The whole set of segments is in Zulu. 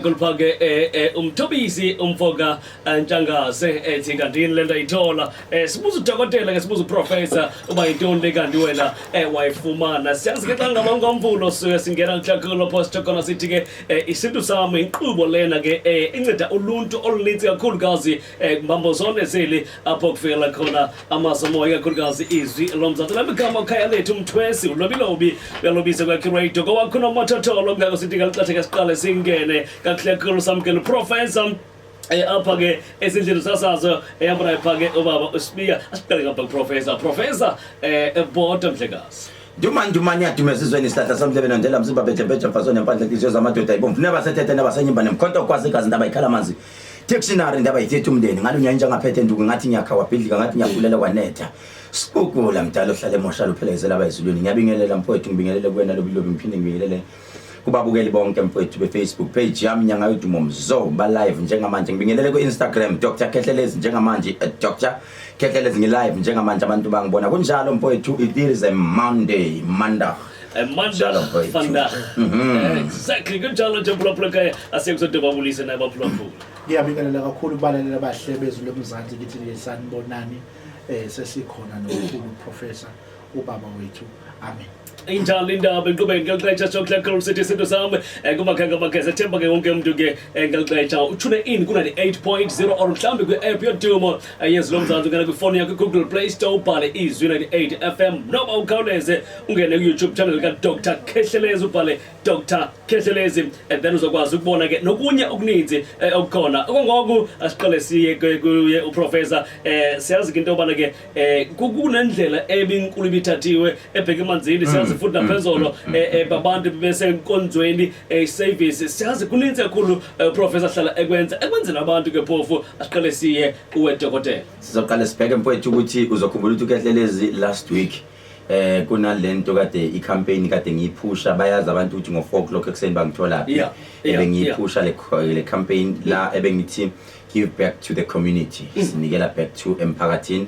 Kulapha ke umthobisi umfoka Ntshangase ethi kanti yini lento ayithola. Sibuza udokotela ke, sibuza uprofessor uba yintoni le kanti wena wayifumana. Siyazi ke xa ngaba ngoMvulo suke singena kuhlakulo post khona, sithi ke isintu sami, inkqubo lena ke inceda uluntu oluninzi kakhulukazi mbambo zonke zeli apho kufikela khona amaso moya, kakhulukazi Izwi Lomzantsi. Lami igama ukhaya lethu umthwesi ulobilobi uyalobisa kwakhe radio kowakho nomathotholo. Kungako sithi ngalixesha ke siqale singene kakuhle kakhulu, samkele uprofessor apha ke esindlini sasazo ehamba pha ke ubaba uSibiya. Asiqale ngapha kuprofessor. Professor, ebhoda mhlekazi. Duma ndumane yadume ezizweni, isihlahla somdlebe nondela mzimba bheje mfazo nempandla, inhliziyo zamadoda ibomvu nebasethethe nebasenyimba nemkhonto kwazi igazi ndaba ikhala amanzi dictionary ndaba yithethe umndeni ngalo nyayo njengaphethe nduku ngathi ngiyakha wabhidlika ngathi ngiyabulela kwanetha sikukula mdala ohlala emosha luphelezela abayizulwini. Ngiyabingelela mfowethu, ngibingelele kuwena lobilobi, ngiphinde ngibingelele kubabukeli bonke mfowethu be-Facebook page yami Nyanga Yodumo Mzo, ba-live njengamanje. Ngibingelele ku-Instagram Dr Khehlelezi njengamanje, Dr Khehlelezi, ngi-live njengamanje, abantu bangibona kunjalo mfowethu. It is a Monday, Monday. Manda. Njalo, mfowethu. Vandag. Exactly, kunjalo nje mphulaphula ekhaya. Asiye kusodobabulise naye baphulaphula. Ngiyabingelela kakhulu kubalaleli abahle bezulu lomzansi, ngithi nje sanibonani. Sesikhona nomkhulu professor, ubaba wethu. Amen. Injalo indaba iqhubeke ngelixesha sokuhlakhulu, sithi isinto sami kumakhaya ngamakhaya. Sethemba ke wonke umuntu ke ngelixesha utune in ku-98.0 or mhlawumbi kwi-app yodumo yeZwi Lomzantsi. Ungena kwifoni yakho, i-Google Play Store, ubhale Izwi 98 FM, noma ukhawuleze ungene ku-YouTube channel kaDr Khehlelezi, ubhale Dr Khehlelezi and then uzokwazi ukubona ke nokunye okuninzi okukhona. Okongoku asiqale siye kuye uprofessor. Siyazi ke into yobana ke kunendlela ebinkulu ibithathiwe ebheke emanzini. Siyazi futhi naphezolo babantu besenkonzweni, service. Siyazi kuninzi kakhulu uprofessor hlala ekwenza ekwenzela abantu ke. Phofu asiqale siye kuwe, dokotela. Sizoqale sibheke mfowethu ukuthi uzokhumbula ukuthi uKhehlelezi last week kunalento kade i-campaign kade ngiyiphusha. Bayazi abantu ukuthi ngo-4 o'clock ekuseni bangithola phi. Ebengiyiphusha le campaign la ebengithi give back to the community, sinikela back to emphakathini.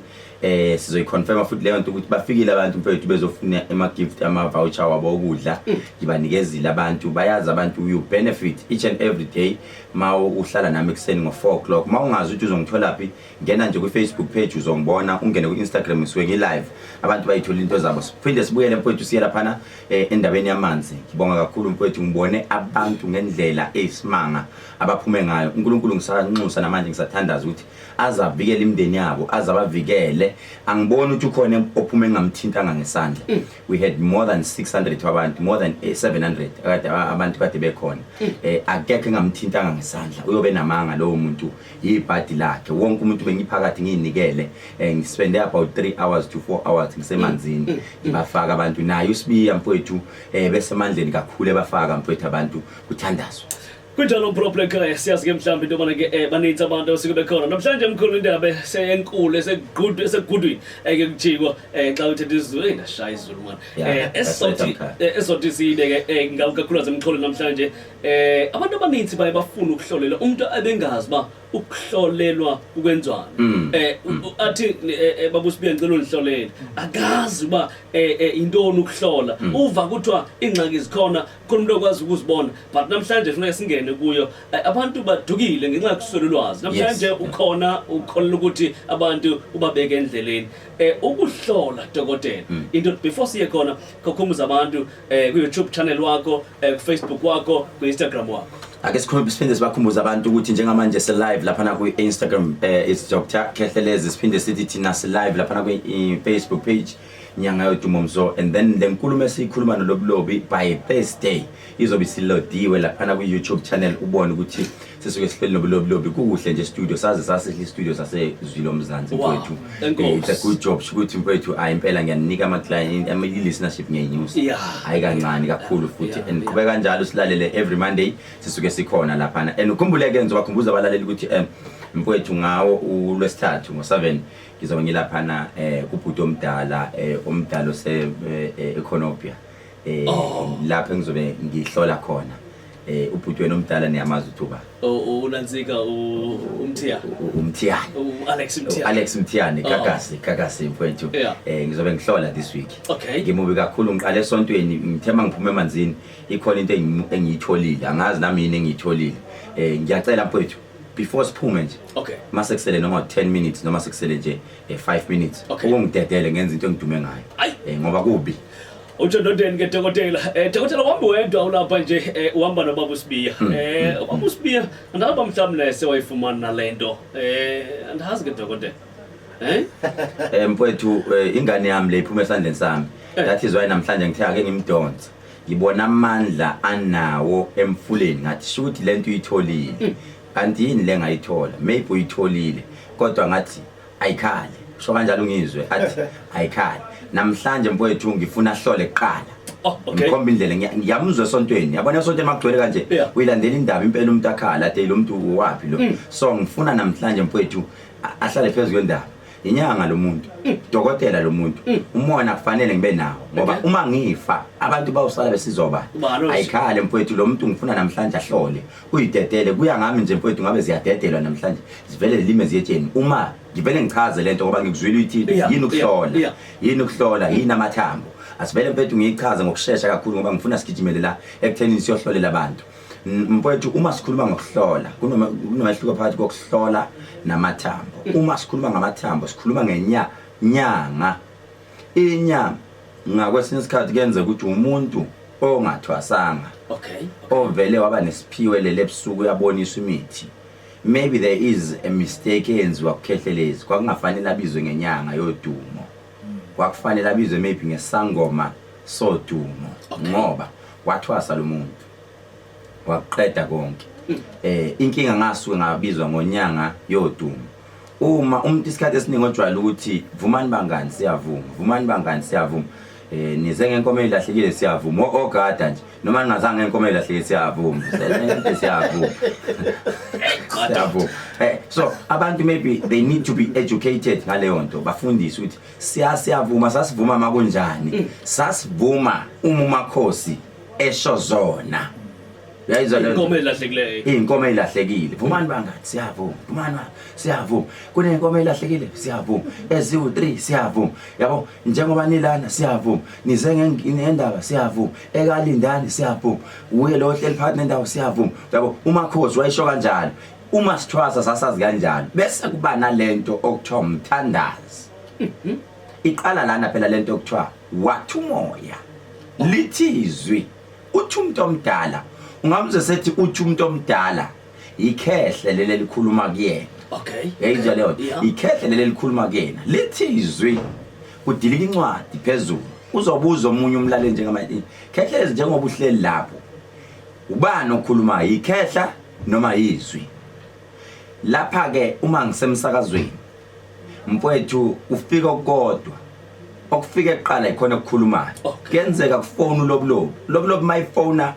Sizoyiconfirma futhi leyo nto ukuthi bafikile abantu mfowethu bezofuna ama-gift, ama-voucher wabo okudla. Ngibanikezile abantu, bayazi abantu. You benefit each and every day ma uhlala nami ekuseni ngo-4 o'clock. Ma ungazi ukuthi uzongithola phi, ngena nje kwi-Facebook page uzongibona, ungene kwi-Instagram, ngisuke ngi-live, abantu bayithola into zabo. Siphinde sibuyele mfowethu, siye laphana endabeni yamanzi. Ngibonga kakhulu mfowethu, ngibone abantu ngendlela eyisimanga abaphume ngayo. UNkulunkulu ngisanxusa namanje, ngisathandaza ukuthi azavikele imindeni yabo, azabavikele. Angiboni ukuthi ukhona ophume engamthintanga ngesandla. We had more than 600 wabantu, more than 700 akade abantu kade bekhona. Akekho engamthintanga ngesandla, uyobe namanga lowo muntu, yibhadi lakhe. Wonke umuntu bengiphakathi ngiyinikele, ngispende about 3 hours to 4 hours ngisemanzini ngibafaka abantu. Naye uSibiya mfowethu besemandleni kakhulu ebafaka mfowethu abantu kuthandazwa. Kunjalo problem ekhaya. Siyazi ke mhlawumbe into yobana ke baninzi abantu abasuke bekhona namhlanje. Mkhulu, indaba seyenkulu esegudwini eke kujikwa xa uthetha isiZulu, eyi ndashaya isiZulu mani. That's right, mkhaya. Esothi side ke kakhulukazi emxholo namhlanje, abantu abaninzi baye bafuna ukuhlolela umuntu ebengazi uba ukuhlolelwa ukwenzwani. Athi baba uSibiya, ngicela undihlolele, akazi uba intoni ukuhlola. Uva kuthiwa iingxaki zikhona, khona umuntu okwazi ukuzibona, but namhlanje funeka singene kuyo. Abantu badukile ngenxa yokuswela ulwazi. Namhlanje ukhona ukholelwa ukuthi abantu ubabeke endleleni. Ukuhlola, dokotela, into before siye khona, khawukhumbuza abantu ku-YouTube channel wakho, ku-Facebook wakho, ku-Instagram wakho. Ake sikhulume, siphinde sibakhumbuze abantu ukuthi njengamanje se-live laphana kwi-Instagram, it's Dr Khehlelezi. Siphinde sithi thina si-live laphana kwi-Facebook page Nyanga Yodumo Mzo, and then le nkulumo esiyikhuluma nolobulobi by Thursday izobe isilodiwe laphana kwi-YouTube channel, ubone ukuthi sisuke sihleli nobulobilobi kukuhle nje studio, saze sasihle istudio saseZwi Lomzansi. Mfowethu. Enkosi. It's a good job. Sho ukuthi mfowethu, hayi impela ngiyanika ama-client, i-listenership ngiyayinyusa. Hayi kancane kakhulu futhi. And qhubeka kanjalo silalele every Monday, sisuke sikhona laphana. And ukhumbule-ke, ngizobakhumbuza abalaleli ukuthi mfowethu, ngawo uLwesithathu ngo-7 ngizobe ngilaphana kubhuti omdala, omdala ose eCornubia, lapho engizobe ngihlola khona. Ubhuti wena omdala niyamazi ukuthi uba Unansika uMthiyane. UMthiyane. U-Alex Mthiyane. Alex Mthiyane. Oh. Gagasi, Gagasi mfowethu. Ngizobe ngihlola this week. Ngimubi kakhulu, ngiqale esontweni, ngithema ngiphume emanzini, ikhona into engiyitholile, angazi nami yini engiyitholile. Ngiyacela mfowethu, before siphume nje, mase kusele noma 10 minutes noma sekusele nje 5 minutes, ukungidedele ngenza into engidume ngayo. Ngoba kubi. Utsho ndodeni ke dokotela. Dokotela wambi wedwa ulapha nje, uhamba nobaba uSibiya. Ubaba uSibiya andaba mhlawumbe sewayifumana nale nto. Andazi ke dokotela. Mfowethu, ingane yami le iphuma esandleni sami. That is why namhlanje ngithe ake ngimdonse. Ngibona amandla anawo emfuleni, ngathi shuthi lento uyitholile. Kanti yini le ngayithola? Maybe uyitholile kodwa ngathi ayikhali. Sho kanjalo ngizwe athi ayikhali. Namhlanje mfowethu ngifuna ahlole kuqala. Oh, okay. Ngikhomba indlela, ngiyamuzwa esontweni. Yabona esontweni makugcwele kanje, uyilandela indaba impela umuntu akhala athi lo muntu wapi lo. So ngifuna namhlanje mfowethu ahlale phezulu kwendaba. Inyanga lo muntu, dokotela lo muntu, umona kufanele ngibe nawo ngoba uma ngifa abantu bawusala besizoba. Ubani ozo- Ayikhale mfowethu, lo muntu ngifuna namhlanje ahlole. Uyidedele, kuya ngami nje mfowethu, ngabe ziyadedelwa namhlanje. Zivele zilime ziyetsheni. Uma ngivele ngichaze lento ngoba ngikuzwile uyithi yini ukuhlola? Yini ukuhlola? Yini amathambo? Asivele mfowethu ngiyichaze ngokusheshsha kakhulu ngoba ngifuna sigijimele la ekuthenini siyohlolela abantu. Mfowethu, uma sikhuluma ngokuhlola, kunomehluko phakathi kokuhlola namathambo. Uma sikhuluma ngamathambo sikhuluma ngenyanga. Inyanga ngakwesinye isikhathi kuyenzeka ukuthi umuntu ongathwasanga, ovele waba nesiphiwe lele ebusuku uyaboniswa imithi. Maybe there is a mistake eyenziwa kuKhehlelezi, kwakungafanele abizwe ngenyanga yodumo, kwakufanele abizwe maybe ngesangoma sodumo, ngoba wathwasa lo muntu waqeda konke. Inkinga ngasuke ngabizwa ngonyanga yodumo. Uma umuntu isikhathi esiningi ojwayele ukuthi vumani bangani siyavuma, vumani bangani siyavuma, nize ngenkomo ezilahlekile siyavuma, ogada nje noma ningazange ngenkomo ezilahlekile siyavuma, siyavuma, siyavuma. So abantu maybe they need to be educated ngaleyo nto, bafundiswe ukuthi siyavuma, sasivuma makunjani, sasivuma uma umakhosi esho zona. Uyayizwa leyo nto? Inkomo elahlekileyo. Inkomo elahlekile. Vumani bangathi siyavuma. Vumani ba siyavuma. Kunenkomo elahlekile siyavuma. Eziwu 3 siyavuma. Yabo njengoba nilana siyavuma. Nize ngendaba siyavuma. Ekalindani siyavuma. Uye lo ohleli phakathi nendawo siyavuma. Yabo umakhosi wayisho kanjalo. Uma sithwasa sasazi kanjalo. Bese kuba nalento okuthiwa umthandazi. Iqala lana phela lento okuthiwa wathi umoya. Lithi izwi. Uthi umuntu omdala, ungamuzwe sethi uthi umuntu omdala, ikhehle leli elikhuluma kuyena. Yayizwa leyo nto? Ikhehle leli elikhuluma kuyena. Lithi izwi, kudilika incwadi phezulu. Uzobuza omunye umlaleli njengamanje, khehle njengoba uhleli lapho, ubani okhulumayo, ikhehla noma izwi? Lapha ke uma ngisemsakazweni mfowethu, ufika okukodwa okufika ekuqala ikhona okukhulumayo. Kuyenzeka kufona ulobulobu, lobulobu mayifona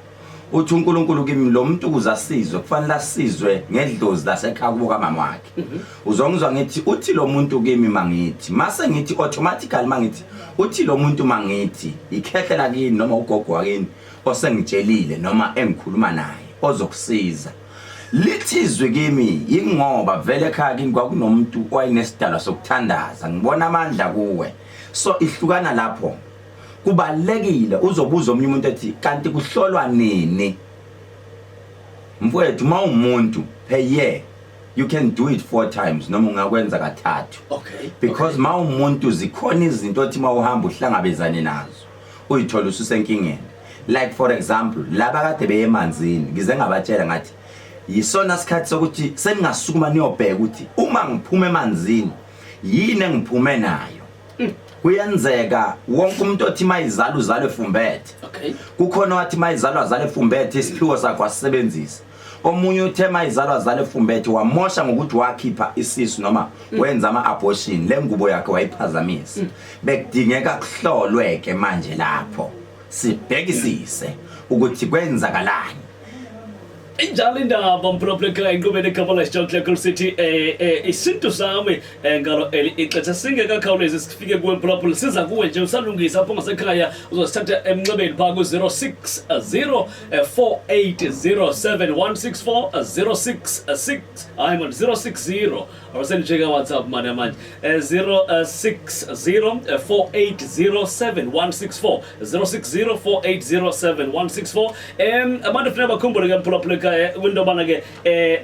uthi uNkulunkulu kimi lo muntu ukuze asizwe kufanele asizwe ngedlozi lasekhaya kubo kamama wakhe. Uzongizwa ngithi uthi lo muntu kimi mangithi, mase ngithi automatically mangithi uthi lo muntu mangithi ikhehle lakini noma ugogo wakini osengitshelile noma engikhuluma naye ozokusiza. Lithi izwi kimi yingoba vele ekhaya kini kwakunomuntu owayenesidalwa sokuthandaza, ngibona amandla kuwe. So ihlukana lapho. Kubalekile uzobuza omunye umuntu ethi kanti kuhlolwa nini? Mfowethu, uma umuntu per year you can do it 4 times noma ungakwenza kathathu. Because uma umuntu zikhona izinto othi uma uhamba uhlangabezane nazo uyithola ususenkingeni. Like for example, laba kade beye emanzini, ngize ngabatshela ngathi yisona sikhathi sokuthi seningasukuma niyobheka ukuthi uma ngiphuma emanzini yini engiphume nayo. Kuyenzeka wonke umuntu othi mayizala uzalwe efumbethe. Kukhona wathi mayizalwa azale efumbethe, isiphiwo sakhe wasebenzisa. Omunye uthe mayizalwa azale efumbethe wamosha ngokuthi wakhipha isisu noma wenza ama abortion, le ngubo yakhe wayiphazamisa. Bekudingeka kuhlolwe ke manje lapho sibhekisise ukuthi kwenzakalani. Injalo indaba mphulaphula ekhaya inkqubeni igama lasijokle sithi isintu sami ngalo eli ixesha singekakhawulezi sifike kuwe mphulaphula, siza kuwe nje usalungisa apho ngasekhaya, uzosithatha emnxebeni phaa ku-060 4807164 066, hayi man, 060, awusendijeka WhatsApp mane manje, 060 4807164, 060 4807164. Abantu funeka bakhumbule ke mphulaphula ekhaya kwinto yobana ke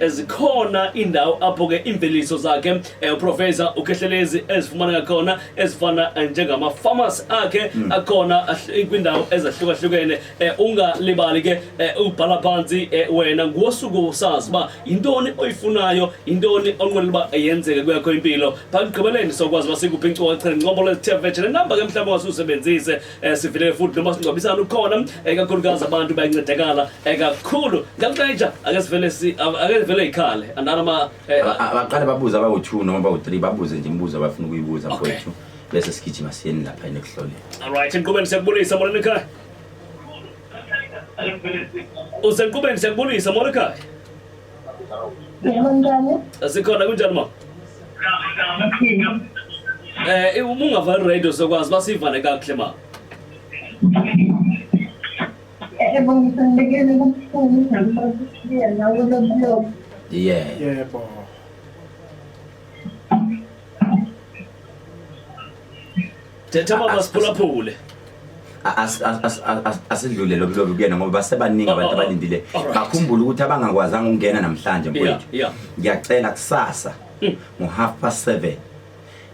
zikhona iindawo apho ke iimveliso zakhe uProfessor uKhehlelezi ezifumaneka khona, ezifana njengama-pharmacy akhe akhona kwiindawo ezahlukahlukene. Ungalibali ke ubhala phantsi wena ngosuku usazi uba yintoni oyifunayo, yintoni onqwenela uba yenzeke kuyakho impilo. Phaa ekugqibeleni sokwazi uba sikuphi inkcukacha nencobolo ezithe vetshe, nenamba ke mhlawumbi ongasuzisebenzise. Sivile futhi noma singcwabisana ukhona, kakhulukazi abantu bayancedakala kakhulu ngakuxesha. Ake sivele ake sivele ikhale andana Abaqale babuze abawu-2 noma abawu-3, babuze nje imibuzo abafuna ukuyibuza mfowethu, bese sigijima siyeni lapha ekuhloleni. Alright, enkqubeni siyakubulisa, molweni ekhaya. Usenkqubeni, siyakubulisa, molo ekhaya. Yebo, njani? Sikhona, kunjani ma? Ngiphila. Uma ungavali radio sokwazi basivane kakuhle ma. Yebo, ngisendekele kubuhlungu nami nawe lobulobu. Yebo. Thetha mama, siphulaphule. Asidlule lobulobu kuyena ngoba basebaningi abantu abalindile. Bakhumbule ukuthi abangakwazanga ukungena namhlanje mfowethu, ngiyacela kusasa ngo-7:30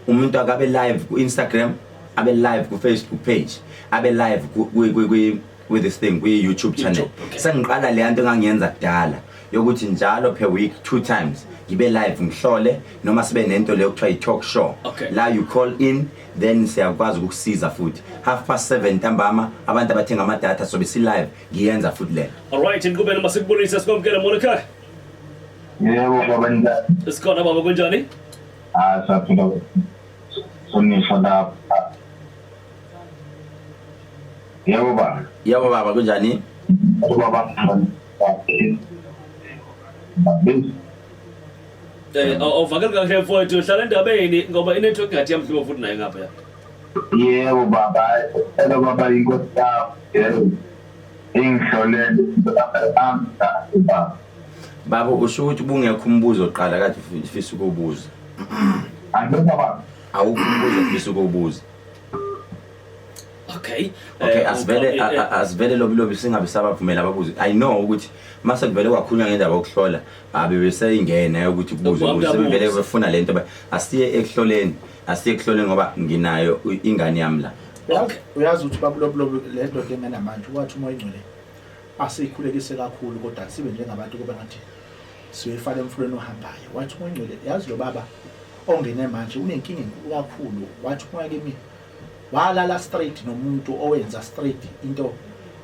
umuntu akabe live ku-Instagram, abe live ku-Facebook page, abe live with this thing kwi-YouTube channel. YouTube, okay. Sengiqala leya nto engangiyenza kudala yokuthi njalo per week two times ngibe live, ngihlole noma sibe nento leyo kuthiwa i-talk show la you call in, then siyakwazi ukukusiza futhi. 7:30 ntambama, abantu abathenga amadatha, sobe si-live, ngiyenza futhi le. Alright, enkqubeni masikubulise, sikwamukele, molo ekhaya. Yebo baba, njani? Sikhona baba, kunjani? Ah, saphila. Sonisho lapha. Yebo baba. Yebo baba, kunjani? Baba. Awuvakeli kahle mfowethu, hlala endabeni ngoba inetwork ngathi yamhluba futhi naye ngapha. Yebo baba, elo baba, inkosi yami. Yebo. Ingihlolele baba. Baba, usho ukuthi ubungekho umbuzo oqala kade ufisa ukuwubuza? Angeke baba. Awukho umbuzo ofisa ukuwubuza? Okay. Okay, asivele asivele lobilobi, singabe sabavumela ababuze. I know ukuthi mase kuvele kwakhulunywa ngendaba yokuhlola, abe beseyingena ukuthi kubuzwe Ukuba ukuze sebevele kuyabuza. befuna lento. Asiye ekuhloleni, asiye ekuhloleni ngoba nginayo ingane yami la. Uyazi ukuthi babulobulobu le ndoda engenamanje, wathi uMoya Ingcwele asiyikhulekise kakhulu, kodwa sibe njengabantu kube ngathi siyoyifaka emfuleni ohambayo. Wathi uMoya Ingcwele, yazi lo baba ongene manje unenkinga enkulu kakhulu. Wathi uMoya kimi walala straight nomuntu owenza straight into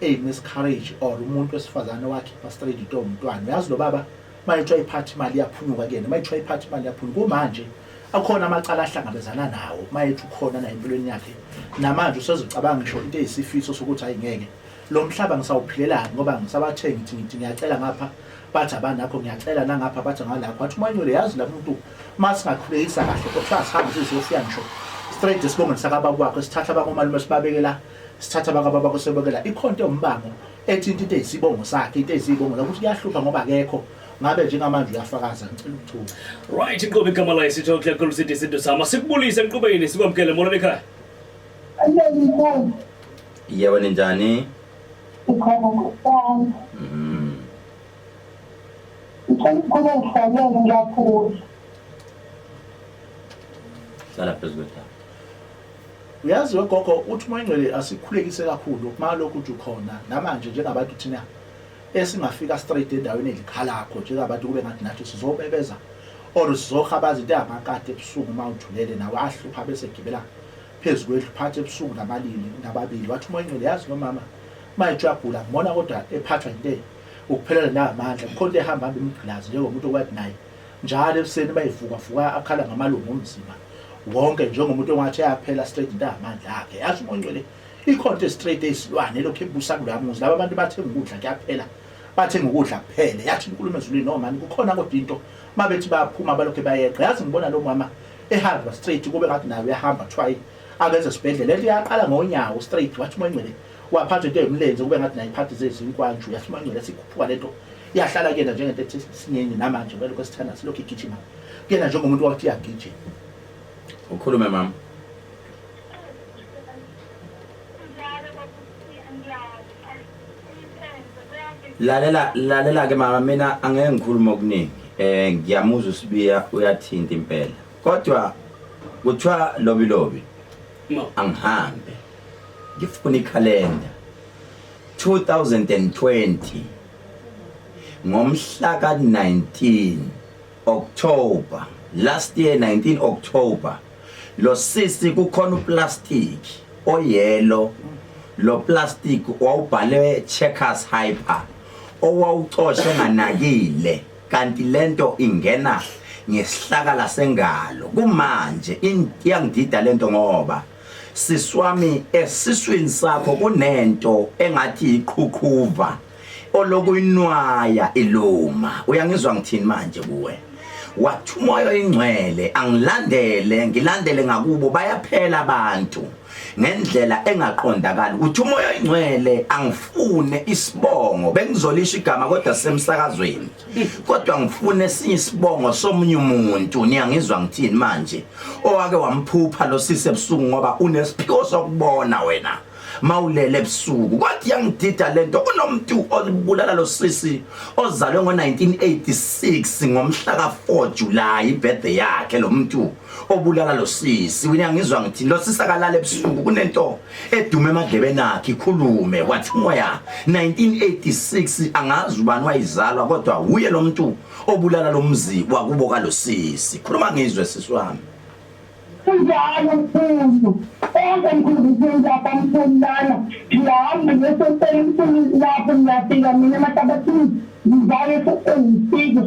eyi-miscarriage or umuntu wesifazane wakhipha straight into umntwana. Uyazi lo baba mayethiwa iphathi imali iyaphunyuka kuyena, mayethiwa iphathi imali iyaphunyuka. Kumanje akhona amacala ahlangabezana nawo, mayethi ukhona naye empilweni yakhe namanje usezocabanga ngisho into eyisifiso sokuthi hayi, ngeke lo mhlaba ngisawuphilelani ngoba ngisabathe ngithi ngiyacela ngapha bathi abanakho, ngiyacela nangapha bathi ngalakho. Wathi uMoya Ngcwele, yazi la muntu masingakhulekisa kahle, kuthiwa sihambe sizofika ngisho straight esibongweni sakababa wakho, sithatha abakomalume sibabekela, sithatha abakababa bakho sibabekela. Ikhona into ewumbango ethinta into eyisibongo sakhe, into eyisibongo ukuthi kuyahlupha ngoba akekho ngabe njengamanje uyafakaza. Ngicela ukuthula. Right, inqobo igama layo sithi kakhulu sithi isintu sama. Sikubulise enkqubeni, sikwamukele, molo ekhaya. Alelo Yebo, ninjani? Sikhona nkosi. Ngicela ukukhuluma ngihlalele, ngiyaphusha. Hlala phezu kwetafula. Uyazi wegogo, uthi uMoya Ingcwele asikhulekise kakhulu malokhu uthi ukhona namanje njengabantu thina esingafika straight endaweni elikhalakho njengabantu kube ngathi nathi sizobebeza or sizohabaza into engamakade ebusuku uma uthulele nawe ahlupha bese gibela phezu kwendlu phakathi ebusuku nabalili nababili. Wathi uMoya Ingcwele, yazi nomama mayethi uyagula, ngibona kodwa ephathwa into ukuphelelwa namandla, kukhona into ehamba hamba imgqilazi njengomuntu okwathi naye njalo ekuseni bayivuka vuka akhala ngamalungu omzimba wonke njengomuntu ongathi ayaphela straight into amandla akhe. Yazi uMoya Ingcwele ikhona into straight eyisilwane elokhu ebusa kuloya muzi. Laba bantu bathenga ukudla kuyaphela. Bathenga ukudla kuphele. Yathi inkulumo ezulwini no mani kukhona kodwa into mabethi bayaphuma balokhe bayeqa. Yazi ngibona lo mama ehamba straight kube ngathi naye uyahamba kuthiwa akeze esibhedlela. Lento yaqala ngonyawo straight wathi umoya ongcwele waphatha into eyimlenze kube ngathi naye iphatha izinkwanju yathi umoya ongcwele sikhuphuka lento yahlala kuyena njengento ethi sinyenye namanje belokhu esithanda silokhu igijima kuyena njengomuntu wakuthi iyagijima. Ukhulume mama. Lalela lalela ke mama mina angeke ngikhulume okuningi. Eh ngiyamuzwa uSibiya uyathinta impela. Kodwa kuthiwa lobi lobi. Angihambe. Ngifuna ikhalenda. 2020 ngomhla ka-19 October last year 19 October lo sisi kukhona uplastic oyellow lo plastic wawubhalwe Checkers Hyper owawucoshe nganakile kanti lento ingena ngesihlakala sengalo kumanje iyangidida lento ngoba siswami esiswini sakho kunento engathi iqhuqhuva olokuyinwaya iluma uyangizwa ngithini manje kuwe wathi umoya oyingcwele angilandele ngilandele ngakubo bayaphela abantu ngendlela engaqondakali uthi umoya oyingcwele angifune isibongo bengizolisho igama kodwa semsakazweni kodwa ngifune esinye isibongo somunye umuntu niyangizwa ngithini manje owake wamphupha lo sisi ebusuku ngoba unesiphiwo sokubona wena mawulele ebusuku kwathi yangidida lento kunomuntu olibulala lo sisi ozalwe ngo-1986 ngomhla ka-4 July ibirthday yakhe lo muntu obulala lo sisi wena ngizwa ngithi lo sisi akalala ebusuku kunento edume emadlebeni akhe ikhulume wathi moya 1986 angazi ubani wayizalwa kodwa wuye lo muntu obulala lo mzi wakubo kalosisi khuluma ngizwe sisi wami Kunjalo mkhulu. Konke mkhulu ngifunda mkhulu lana. Ngihamba ngesontweni mkhulu lapho ngiyafika mina ematabathini. Ngizale esontweni ngifike.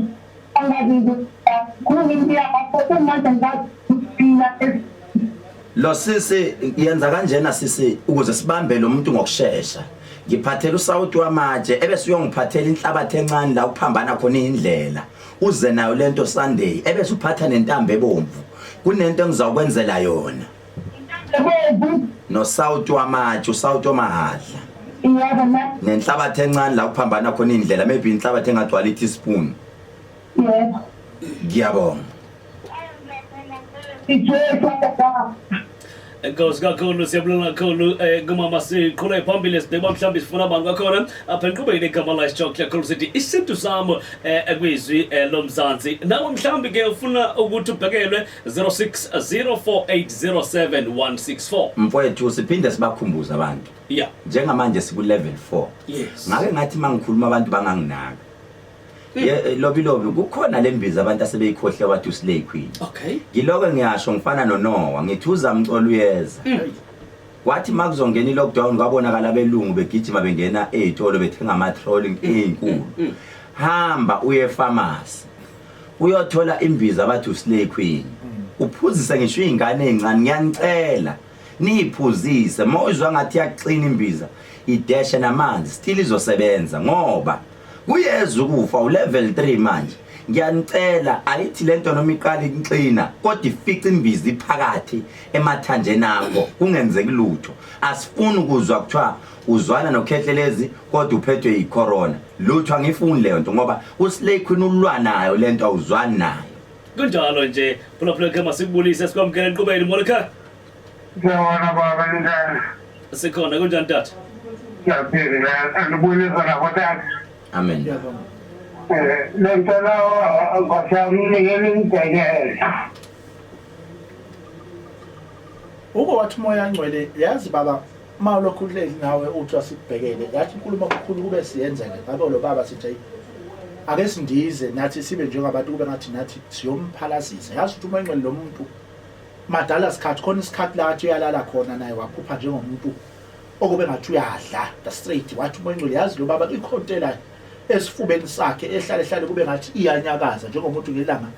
Angazi mkhulu ngiyapha manje ngathi mina Lo sisi yenza kanjena sisi ukuze sibambe lo muntu ngokushesha. Ngiphathela usawuti wamatshe ebese uyongiphathela inhlabathi encane la kuphambana khona indlela. Uze nayo lento Sunday ebese uphatha nentambo ebomvu. Kunento engizokwenzela yona. Ebomvu. Nosawuti wamatshe, usawuti omahadla. Yebo ma. Nenhlabathi encane la kuphambana khona indlela maybe inhlabathi engagcwala i-teaspoon. Yebo. Ngiyabonga. Ijesu baba. Enkosi kakhulu siyabulela kakhulu eh kumama siqhule phambili sideba mhlawumbe sifuna abantu bakhona apha enkqubeni igama la isichokla khulu sithi isintu sami eh ekwizwi eh, lomzansi nawe mhlawumbe ke ufuna ukuthi ubhekelwe 0604807164 Mfowethu siphinde sibakhumbuze abantu. yeah Njengamanje siku level 4. yes Ngake ngathi mangikhuluma abantu banganginaka. Ye lobi lobi kukhona lembiza abantu asebeyikhohle wathi uSlay Queen. Okay. Ngiloko ngiyasho ngifana noNoah ngithi uzamcolo uyeza. Kwathi makuzongena ilockdown kwabonakala abelungu begijima bengena ezitolo bethenga ama trolling ezinkulu. Hamba uye pharmacy. Uyothola imbiza bathi uSlay Queen. Uphuzise ngisho izingane ezincane ngiyanicela. Niyiphuzise mawuzwa ngathi yaqina imbiza ideshe namanzi still izosebenza ngoba Kuyeza ukufa ulevel 3 manje. Ngiyanicela ayithi lento noma iqala inxina kodwa ifica imbiza iphakathi emathanjeni akho kungenzeki lutho. Asifuni ukuzwa kuthiwa uzwana nokhehlelezi kodwa uphethwe yicorona. Lutho angifuni leyo nto ngoba uSlay Queen ulwa nayo lento awuzwani nayo. Kunjalo nje phulaphula ke masikubulise sikwamukele enqubeni molo ekhaya. Siyabona baba ninjani? Sikhona kunjani tata? Siyaphila andibulisa nabo tata. Amen. Eh lento lawo Nkosi yami nikela ingibhekele. Uko wathi umoya ngcwele yazi baba uma ulokhu uhleli nawe uthi asikubhekele yathi inkulumo kakhulu kube siyenzeke ngabe lo baba sithi ayi ake sindize nathi sibe njengabantu kube ngathi nathi siyomphalazisa yazi ukuthi umoya ngcwele lo muntu Madala sikhathi khona isikhathi la athi uyalala khona naye waphupha njengomuntu okube ngathi uyadla the straight wathi umoya ongcwele yazi lo baba ikhontela esifubeni sakhe ehlale hlale kube ngathi iyanyakaza njengomuntu ngelanga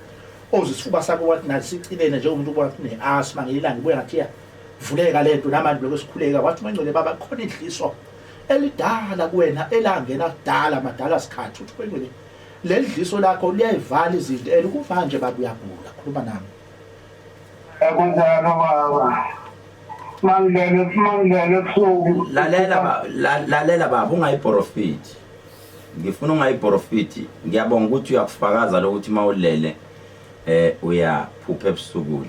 ozwa isifuba sakhe wathi nathi sicilene njengomuntu ubona ukuthi ne-asthma ngelanga ibuye ngathi iyavuleka le nto namanje lokho sikhuleka wathi umoya ongcwele baba khona idliso Elidala kuwena elangena kudala madala sikhathi uthi kwengcwele leli dliso lakho liyayivala izinto elikuva nje baba uyagula khuluma nami. Kunjalo baba. Mangilele mangilele ebusuku. Lalela ba lalela baba ungayiprofiti. Ngifuna ungayiprofiti. Ngiyabonga ukuthi uyakufakaza lokuthi mawulele uyaphupha ebusuku.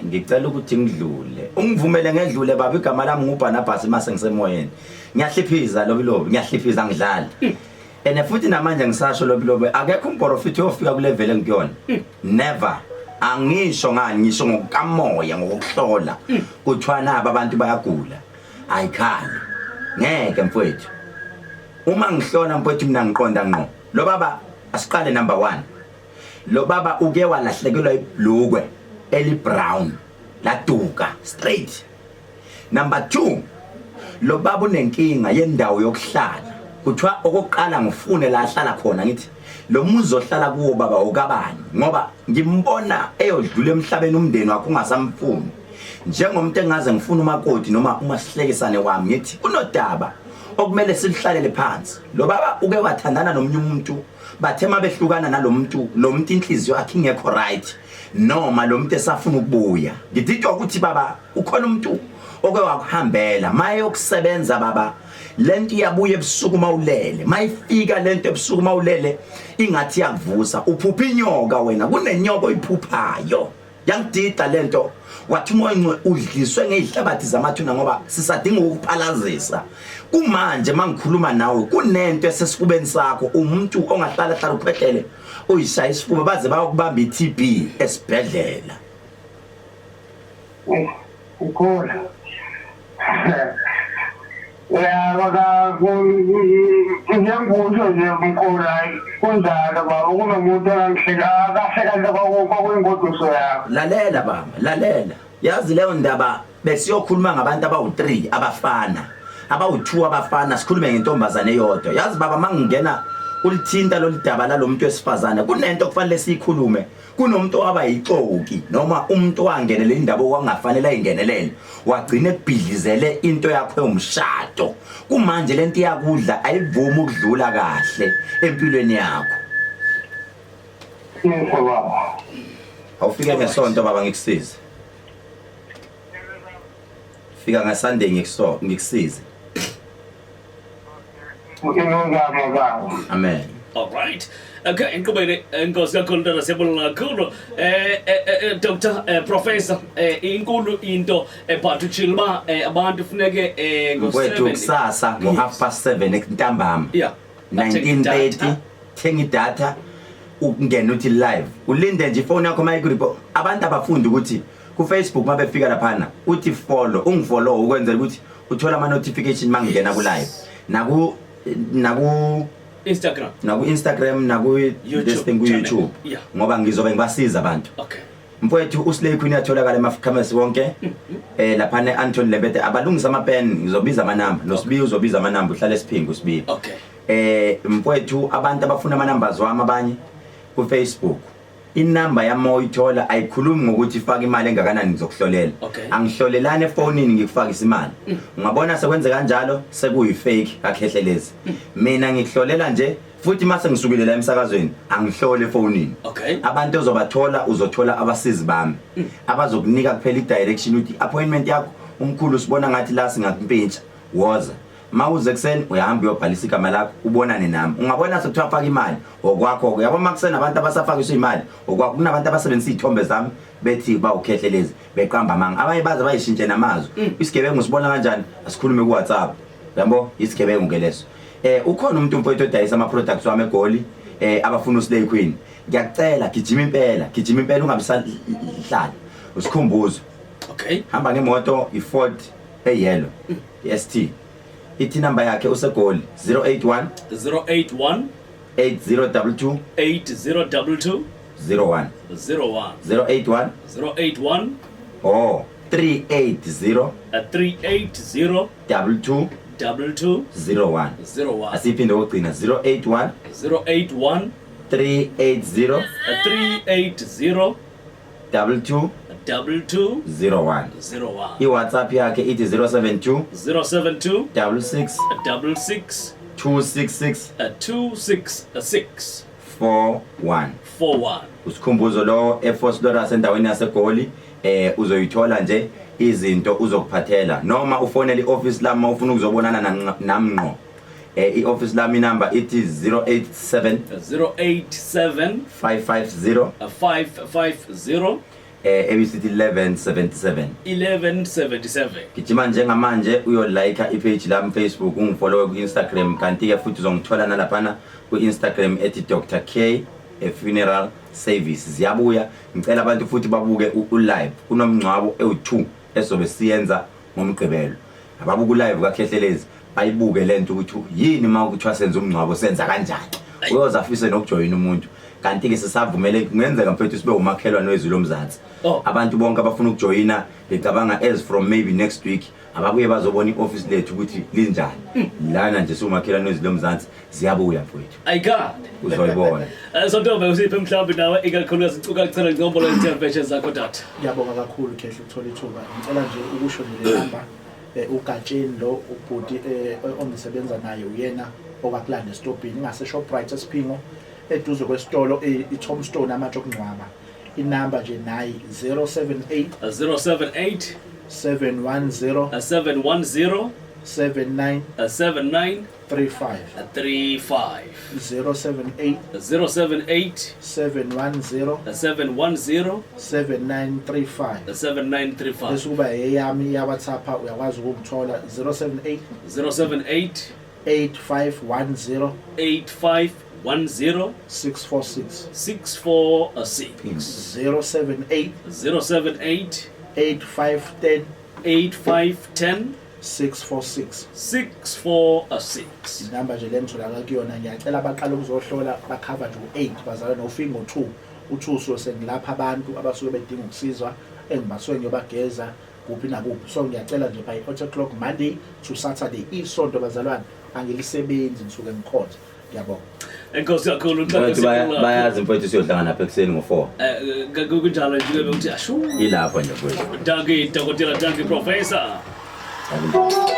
Ngicela ukuthi ngidlule. Ungivumele ngedlule baba igama lami nguBarnabas mase ngisemoyeni. Ngiyahliphiza lobilobi, ngiyahliphiza ngidlala. Ene futhi namanje ngisasho lobilobi akekho umprofiti ofika kule level engikuyona. Never. Angisho ngani ngisho ngokukamoya ngokuhlola. Kuthiwa naba abantu bayagula. Ayikhali. Ngeke mfowethu. Uma ngihlola mfowethu mina ngiqonda ngqo. Lo baba asiqale number 1. Lo baba uke walahlekelwa iblukwe eli brown laduka straight. Number 2 lo baba unenkinga yendawo yokuhlala. Kuthiwa okokuqala ngifune la ahlala khona ngithi lo muzi ohlala kuwo baba okabani ngoba ngimbona eyodlula emhlabeni umndeni wakhe ungasamfuni. Njengomuntu engaze ngifuna umakoti noma uma sihlekisane wami ngithi kunodaba okumele silihlalele phansi. Lo baba uke wathandana nomunye umuntu bathe mabehlukana nalomuntu lo muntu inhliziyo yakhe ingekho right noma lo muntu esafuna ukubuya. Ngididwa ukuthi baba ukhona umuntu oke wakuhambela maye yokusebenza baba lento iyabuya ebusuku mawulele mayifika lento ebusuku mawulele ingathi iyakuvusa uphupha inyoka wena kunenyoka oyiphuphayo. Yangidida lento wathi umoya ongcwele udliswe ngezihlabathi zamathuna ngoba sisadinga ukuphalazisa. Kumanje mangikhuluma nawe kunento esesifubeni sakho umuntu ongahlala hlala ukhwehlele uyishaya isifuba baze bayokubamba iTB esibhedlela. Mkhulu. Ya baba njengokusho nje mkhulu hayi kunjalo baba kunomuntu ongangihleka kahle kahle kwakuyingoduso yakho. Lalela baba, lalela. Yazi leyo ndaba besiyokhuluma ngabantu abawu3 abafana. Abawu2 abafana sikhulume ngentombazane eyodwa. Yazi baba mangingena ulithinta loludaba lalomuntu wesifazane kunento okufanele siyikhulume. Kunomuntu owaba yixoki noma umuntu owangenela indaba okwangafanele ayingenelele wagcina ekubhidlizele into yakho yomshado. Kumanje lento iyakudla ayivumi ukudlula kahle empilweni yakho. Yebo baba. Awufike ngesonto baba ngikusize. Fika ngeSunday ngikusize. Ngiyazama baba. Amen. All right. Okay, inqubene enkosi kakhulu ntwana siyabonga kakhulu. Dr Professor inkulu into but utshilo uba abantu funeke ngo-7 kusasa ngo-7:30 ntambama. Yeah. 19:30 thenga idatha ukungena uthi live. Ulinde nje ifoni yakho mayikuripo. Abantu abafundi ukuthi ku Facebook mabefika laphana uthi follow, ungifollow ukwenzela ukuthi uthola ama notification mangingena ku live. Naku Instagram, naku Instagram, naku this thing ku YouTube. Ngoba ngizobe ngibasiza abantu. Okay. Mfowethu uSlay Queen yatholakala emakhemisi wonke. Lapha ne Anton Lembede abalungisa ama pen ngizobiza amanamba. NoSibiya uzobiza amanamba uhlale esiphingo uSibiya. Okay. Mfowethu abantu abafuna ama numbers wami abanye ku Facebook. Inamba yami oyithola ayikhulumi ngokuthi ifaka imali engakanani ngizokuhlolela. Angihlolelane efonini ngikufakisa imali. Ungabona sekwenze kanjalo sekuyi fake kakhehlelezi. Mina ngikuhlolela nje futhi mase ngisukile la emsakazweni angihlole efonini. Abantu ozobathola uzothola abasizi bami. Abazokunika kuphela i-direction ukuthi appointment yakho umkhulu sibona ngathi la singakumpintsha woza. Mawuze kuseni uyahamba uyobhalisa igama lakho ubonane nami. Ungabona sekuthiwa faka imali okwakho ke. Yabo makuseni abantu abasafakiswa imali okwakho kunabantu abasebenzisa izithombe zami bethi bawukhehlelezi beqamba amanga. Abanye baze bayishintshe namazwi. Isigebengu sibona kanjani? Asikhulume ku WhatsApp. Yabo isigebengu ke leso. Ukhona umuntu mfowethu odayisa ama products wami eGoli abafuna uSlay Queen. Ngiyakucela gijima impela, gijima impela ungabisahlala. Usikhumbuzo. Okay. Hamba ngemoto iFord eyellow. ST. Ithi number yakhe useGoli 081 081 8022 8022 01 01 081 081 oh 380 380 22 22 01 01. Asiphinde ukugcina 081 081 380 380 22 22 01. 01. I-WhatsApp yakhe ithi 072 072 66 66 266 266 41. 41. Usikhumbuzo lo eFosloras endaweni yaseGoli, uzoyithola nje izinto uzokuphathela, noma ufonele ioffice lami uma ufuna ukuzobonana nami ngqo. I-office lami number ithi 087 087 550 550 ebisithi 1177. 1177. Gijima njengamanje uyolike ipage lami Facebook, ungifollowe ku-Instagram, kanti-ke futhi uzongithola nalaphana ku-Instagram ethi Dr K a Funeral Service. Ziyabuya, ngicela abantu futhi babuke u-live kunomngcwabo ewu-2 esobe siyenza ngoMgqibelo. Ababuke u-live kaKhehlelezi, bayibuke lento ukuthi yini uma kuthiwa senza umngcwabo senza kanjani, uyoze afise nokujoyina umuntu. Kanti-ke sisavumele, kungenzeka mfethu sibe umakhelwane wezwi lomzansi. Oh. Abantu bonke abafuna ukujoyina becabanga as from maybe next week ababuye bazobona i-office lethu ukuthi linjani. Lana nje siwumakhelwane wezwi lomzansi, ziyabuya mfowethu. Ayikade uzoyibona. Sontombe, usiphe mhlawumbe nawe ikakhulukazi inkcukacha ngcombolo ezithembeshe zakho tata. Ngiyabonga kakhulu Khehla ukuthola ithuba. Ngicela nje ukusho nje le namba, uGatsheni lo ubhuti ongisebenza naye uyena okwakulanda esitobhini ngase Shoprite eSiphingo eduze kwesitolo iTomstone amatshe okungcwaba. Inamba nje nayi 078 078 710 710 79 79 35. 35. 078 078 710 710 7935. 7935. Bese kuba eyami ya WhatsApp, uyakwazi ukungithola 078 078 8510 8510 646. 646. 078 078 8510 8510 646. 646. Inamba nje le ngitholakala kuyona. Ngiyacela abaqala ukuzohlola bakhava nje u-8 bazalwa nofika ngo-2, u-2 suke sengilapha abantu abasuke bedinga ukusizwa engibasuke ngiyobageza kuphi nakuphi. So ngiyacela nje by 8 o'clock Monday to Saturday, isonto bazalwane angilisebenzi, ngisuke ngikhonza. Ngiyabonga. Enkosi kakhulu. Mfowethu, bayazi mfowethu siyohlangana lapha ekuseni ngo-4. Kunjalo nje ukuthi ashu. Ilapho nje mfowethu. Dankie dokotela, dankie professor. Dankie.